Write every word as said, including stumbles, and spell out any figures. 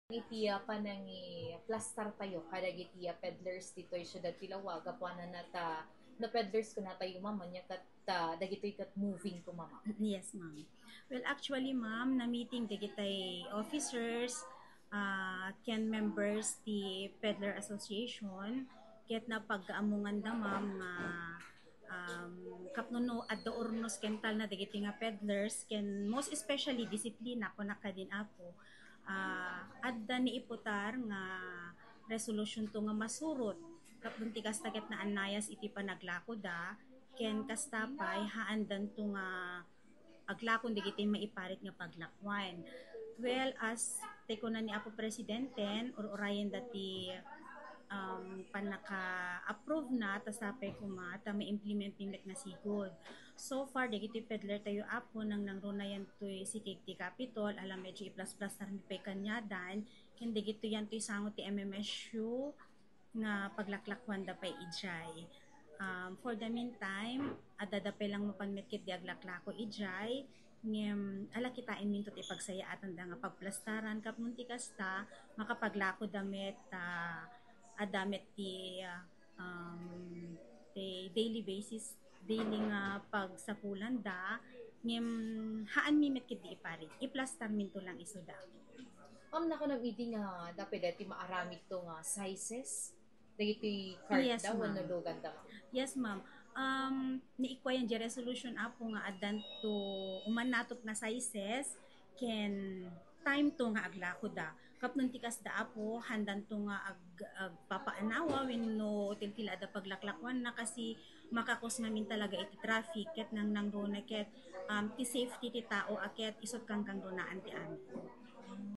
Iti, ah, panangiplastar tayo kadagiti, ah, peddlers ditoy siudad ti Laua, gapuanan ta no peddlers kunatayo, ma'am, ania ket, ah, dagitoy ket moving koma, ma'am. Yes, ma'am. Well, actually, ma'am, na-meeting dagitay officers, ah, ken members ti Peddler Association, ket napagkaamonganda, ma'am, nga, um, tapno no adda urnos ken talna dagiti nga peddlers, ken most especially disiplina, kunak kadin, Apo, ah, adda naiputar nga resolution to nga masurot. Tapno ti kasta ket naannayas iti panaglakoda, ken kasta pay haandanto nga aglakon dagiti maiparit nga paglakuan. Well, as ti kuna ni Apo Presidente, ur-urayen dati, um, pannaka-approve na, ta sapay koma ta ma-implement mi met nga sigud. So far, dagiti peddler tayo, Apo, nang nangrunayan toy sikig ti Capitol, alam medyo iplas-plastar mi pay kaniadan, ken dagitoy yan toy sango ti M M S U nga paglaklakuanda pay idiay. Um, for the meantime, adda da pay lang mapan met ketdi aglaklako idiay, ngem ala kitaenminto ti pagsayaatanda nga pagplastaran, tapno ti kasta, makapaglakoda met, ah, adda met ti, ah, um, ti daily basis, daily nga pagsapulanda, ngem haanmi met ketdi iparit, iplastarminto lang isuda. Ma'am, nakunam idi nga adda pay daytoy maaramidto nga sizes dagiti cart Yes, da wenno ma'am. luganda, ma'am? Yes, ma'am. Um, naikkuayan di resolution, Apo, nga addanto umanatop nga sizes ken time to nga aglakoda. Tapno ti kasta, Apo, haandanto nga ag-, agpapaanawa wenno tiltila adda paglaklakuanna kasi makakos ngamin talaga iti traffic ket nang nangruna ket, um, ti safety ti tao a ket isut' kangkangrunaan ti amin.